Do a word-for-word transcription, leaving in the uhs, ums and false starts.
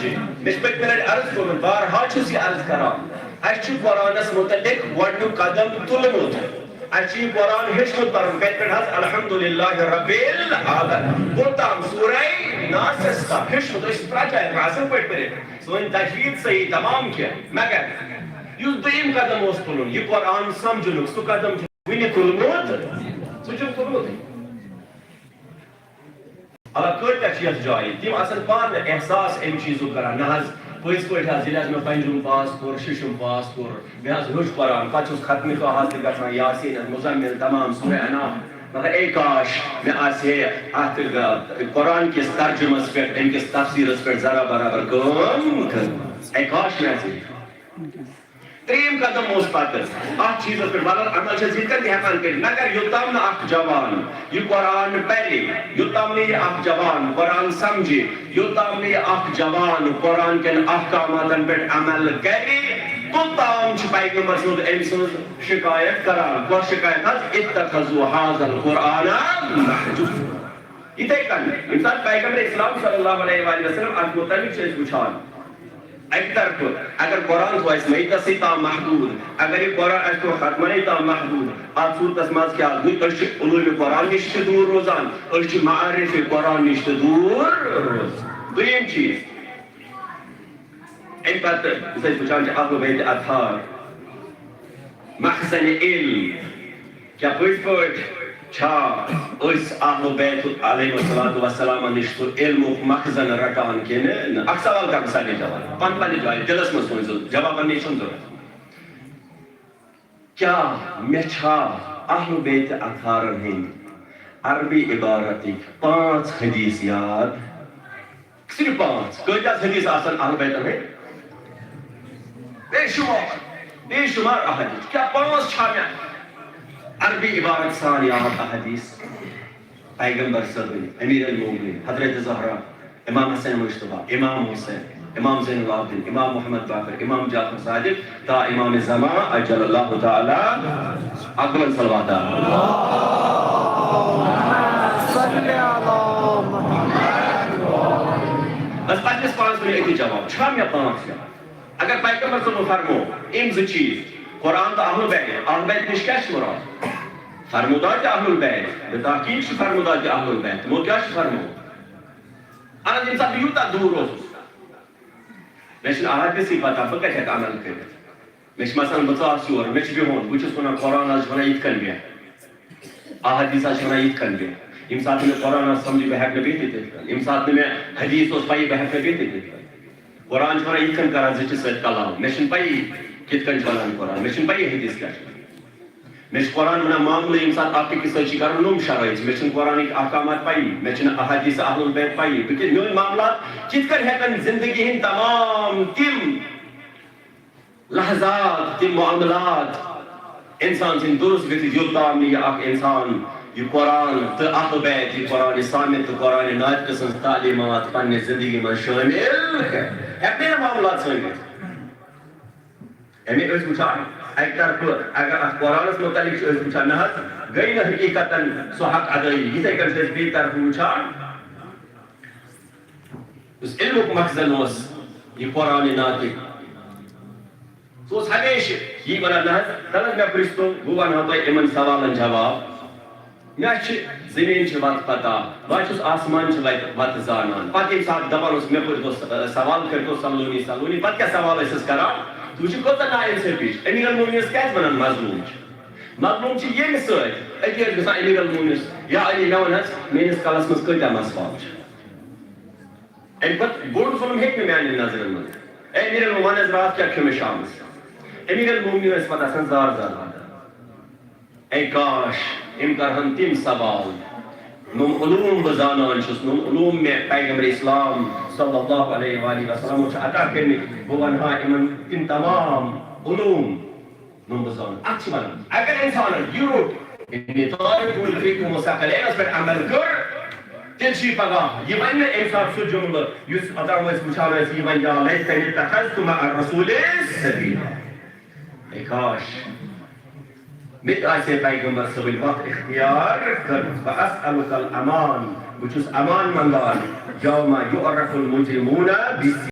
مےٚ چھُ پٔتمہِ لٹہِ عرض کوٚرمُت، بارہا چھُس یہِ عرض کران، اَسہِ چھُ قرآنس مُتعلق گۄڈٕنیُک قدم تُلمُت۔ اَسہِ چھُ یہِ قرآن ہیوٚچھمُت پرُن۔ کَتہِ پٮ۪ٹھ حظ؟ الحمد للہ رب العالمین۔ کوٚت تام؟ سورہ ناسس تام ہیوٚچھمُت۔ أسۍ چھِ پرٛچایہِ ہٮ۪کان اَصٕل پٲٹھۍ پٔرِتھ۔ سٲنۍ تجویٖد صحیح، تمام کینٛہہ۔ مگر یُس دوٚیِم قدم اوس تُلُن، یہِ قرآن سمجھنُک، سُہ قدم چھُ وُنہِ تُلمُت؟ سُہ چھُنہٕ تُلمُتٕے۔ الگ کۭتیاہ چھِ یَتھ جایہِ؟ تِم آسَن پانہٕ احساس اَمہِ چیٖزُک کران۔ نہ حظ، پٔزۍ پٲٹھۍ حظ، ییٚلہِ حظ مےٚ پنجم پاس کوٚر، ششم پاس کوٚر، مےٚ حظ ہیوٚچھ قرآن، پَتہٕ چھُس ختمہِ کاہ حظ تہِ گژھان، یاسین، مزمل، تمام سورہ انعام۔ مگر اے کاش، مےٚ آسہِ ہے اَتھ قرآن کِس ترجمس پٮ۪ٹھ، اَمہِ کِس تفسیٖرس پٮ۪ٹھ ذرا برابر کٲم کٔرمٕژ۔ اے کاش مےٚ آسہِ ہے۔ ترٛیٚیِم قدم اوس پتہٕ اَتھ چیٖزس پٮ۪ٹھ، مگر عمل چھِ أسۍ یِتھ کٔنۍ تہِ ہٮ۪کان کٔرِتھ، مگر یوٚتام نہٕ اکھ جوان یہِ قرآن پرِ، یوٚتام نہٕ یہِ اکھ جوان قرآن سمجھِ، یوٚتام نہٕ یہِ اکھ جوان قرآن کٮ۪ن احکاماتن پٮ۪ٹھ عمل کرِ، توٚتام چھُ پیغمبر صٲب أمۍ سٕنٛز شکایت کران۔ کۄس شکایت حظ؟ "اتخذوا هذا القرآن مهجورا۔" یِتھَے کٔنۍ، ییٚمہِ ساتہٕ پیغمبر اسلام صلی اللہ علیہ وآلہ وسلم اَتھ مُتعلِق چھِ أسۍ وٕچھان، اَکہِ طرفہٕ اگر قرآن تھوٚو اَسہِ میتَسٕے تام محدوٗد، اگر یہِ قرآن اَسہِ تھوٚو ختمَنٕے تام محدوٗد، اَتھ صوٗرتَس منٛز کیٛاہ گوٚو؟ أسۍ چھِ علوٗمِ قرآن نِش تہِ دوٗر روزان، أسۍ چھِ معارفِ قرآن نِش تہِ دوٗر روزان۔ دوٚیِم چیٖز، اَمہِ پتہٕ یُس أسۍ وٕچھان چھِ اہل بیت اطہار، مخزن علم، کیٛاہ پٔزۍ پٲٹھۍ چھا أسۍ اہل بیت علیہ الصلوۃ والسلام نِش سُہ علمُک مخزن رٹان کِنہٕ نہ؟ اکھ سوال کرٕ بہٕ سارنٕے جوان، پن پننہِ جایہِ دِلس منٛز تھٲوزیو، جوابن نِش چھُنہٕ ضروٗرت۔ کیٛاہ مےٚ چھا اہل بیت اطہارن ہٕنٛدۍ عربی عبارتٕکۍ پانٛژھ حدیث یاد؟ صرف پانٛژھ۔ کۭتیٛاہ حدیث آسن اہل بیتن ہٕنٛدۍ؟ بے شمار، بے شمار احادیث۔ کیٛاہ پانٛژھ چھا مےٚ عربی عبارت سان یاد احادیث؟ پیغمبر صٲبٕنۍ، امیر المومنین، حضرت زہرا، امام حسین مجتبیٰ، امام حسین، امام زین العابدین، امام محمد باقر، امام جعفر صادق، تا امام زمان عجل اللہ تعالی۔ اکھ بلند صلوات۔ صلی علی محمد۔ بس پننِس پانس ؤنِو أتی جواب، چھا مےٚ پانٛژھ یاد؟ اگر پیغمبر صٲبن فرمو، یِم زٕ چیٖز، قرآن تہٕ اہل بیت، اہل بیت نِش کیٛاہ چھُ مراد؟ فرمودات اہل بیت، بے تحقیق چھُ فرمودات اہل بیت، تِمو کیٛاہ چھُ فرمومُت؟ اہن حظ، ییٚمہِ ساتہٕ بہٕ یوٗتاہ دوٗر اوسُس، مےٚ چھُنہٕ احادیثٕے پتہ، بہٕ کتہِ ہٮ۪کہٕ عمل کٔرِتھ؟ مےٚ چھِ مثلاً، بہٕ ژاس یور، مےٚ چھُ بِہُن، بہٕ چھُس وَنان، قرآن حظ چھُ وَنان یِتھ کٔنۍ بیٚہہ، احادیث حظ چھِ وَنان یِتھ کٔنۍ بیٚہہ۔ ییٚمہِ ساتہٕ نہٕ مےٚ قرآن حظ سَمجھ، بہٕ ہٮ۪کہٕ نہٕ بِہتھٕے تِتھ کٔنۍ۔ ییٚمہِ ساتہٕ نہٕ مےٚ حدیث اوس پَیی، بہٕ ہٮ۪کہٕ نہٕ بِہتھٕے تِتھ کٔنۍ۔ قرآن چھُ وَنان یِتھ کٔنۍ کَر حظ زِٹھِس سۭتۍ کلام، مےٚ چھُنہٕ پَیی کِتھ کٔنۍ چھُ وَنان قرآن، مےٚ چھُنہٕ پَیی حدیث کیٛاہ چھُ۔ مےٚ چھُ قرآن وَنان معاملہٕ، ییٚمہِ ساتہٕ اَکھ أکِس سۭتۍ چھِ کَرُن نوٚم شرٲیِژ، مےٚ چھِنہٕ قرآنٕکۍ احکامات پَیی، مےٚ چھِنہٕ احادیث اہل بیت پَیی، بہٕ کِتھ، میٲنۍ معاملات کِتھ کٔنۍ ہٮ۪کَن زندگی ہٕنٛدۍ تمام تِم لحظات، تِم معاملات اِنسان سٕنٛدۍ درست گٔژھِتھ، یوٚتام نہٕ یہِ اکھ اِنسان یہِ قرآن تہٕ اہل بیت، یہِ قرآن صامت تہٕ قرآن ناطق سٕنٛز تعلیٖمات پننہِ زندگی منٛز شٲمِل کرِ۔ ہٮ۪کہِ نہٕ یہِ معاملات ژھٲنٛڈِتھ۔ اَمے أسۍ وٕچھان، اَکہِ طرفہٕ اگر اَتھ قرآنَس مُتعلِق چھِ أسۍ وٕچھان، نہ حظ گٔے نہٕ حقیٖقتاً سُہ حق ادٲیی، یِتھَے کٔنۍ چھِ أسۍ بیٚیہِ طرفہٕ وٕچھان، یُس علمُک مخزن اوس، یہِ قرآن ناطق، سُہ اوس ہمیشہِ یی وَنان، نہ حظ، تَلہٕ حظ مےٚ پرٛژھ تو، بہٕ وَنہٕ ہا تۄہہِ یِمَن سوالَن جواب۔ مےٚ چھِ زٔمیٖن چھِ وَتھ پَتہ، بہٕ حظ چھُس آسمان چھِ وَتہِ، وَتہٕ زانان۔ پَتہٕ ییٚمہِ ساتہٕ دَپان اوس، مےٚ پرٛژھ تو س-، سوال کٔرۍ تو سَلوٗنی، سَلوٗنی، پَتہٕ کیٛاہ سوال ٲسِس کَران؟ ژٕ وٕچھِ کوٗتاہ نااِنصٲفی چھِ۔ أمیٖر المومنیٖنَس کیٛازِ وَنان مظلوٗم چھِ؟ مظلوٗم چھِ ییٚمہِ سۭتۍ، أتی ٲسۍ گژھان أمیٖر المومنیٖنَس، یا علی، مےٚ وَن حظ، میٛٲنِس کَلَس منٛز کۭتیٛاہ مَس وَل چھِ؟ اَمہِ کھۄتہٕ بوٚڑ ظُلم ہیٚکہِ نہٕ میٛانٮ۪ن نظرن منٛز۔ اے أمیٖر المومنیٖن، وَن حظ، راتھ کیٛاہ کھیوٚو مےٚ شامَس؟ أمیٖر المومنیٖن ٲسۍ پَتہٕ آسان زار زار وَدان۔ اے کاش، أمۍ کَرٕہَن تِم سوال، نوٚم علوم بہٕ زانان چھُس، نوٚم علوم مےٚ پیغمبر اسلام صلی اللہ علیہ وآلہ وسلم چھِ عطا کٔرمٕتۍ، بہٕ وَنہٕ ہا یِمَن تِم تمام علوم۔ نوٚم بہٕ زانہٕ۔ اَتھ چھِ وَنان، اگر اِنسانَن یہِ روٚٹ، یعنی طارق الفکر مستقلینَس پٮ۪ٹھ عمل کٔر، تیٚلہِ چھُ یہِ پَگاہ، یہِ وَنہِ نہٕ اَمہِ ساتہٕ سُہ جُملہٕ، یُس اوٚتام أسۍ وٕچھان ٲسۍ، یہِ وَنہِ، یا لیتنی اتخذت مع الرسول سبیلا۔ اے کاش، مےٚ تہِ آسہِ ہے پیغمبر صٲبٕنۍ وَتھ اختیار کٔرمٕژ۔ فاسألک الامان، بہٕ چھُس امان منٛگان، یوم یعرف المجرمون بسیماہم۔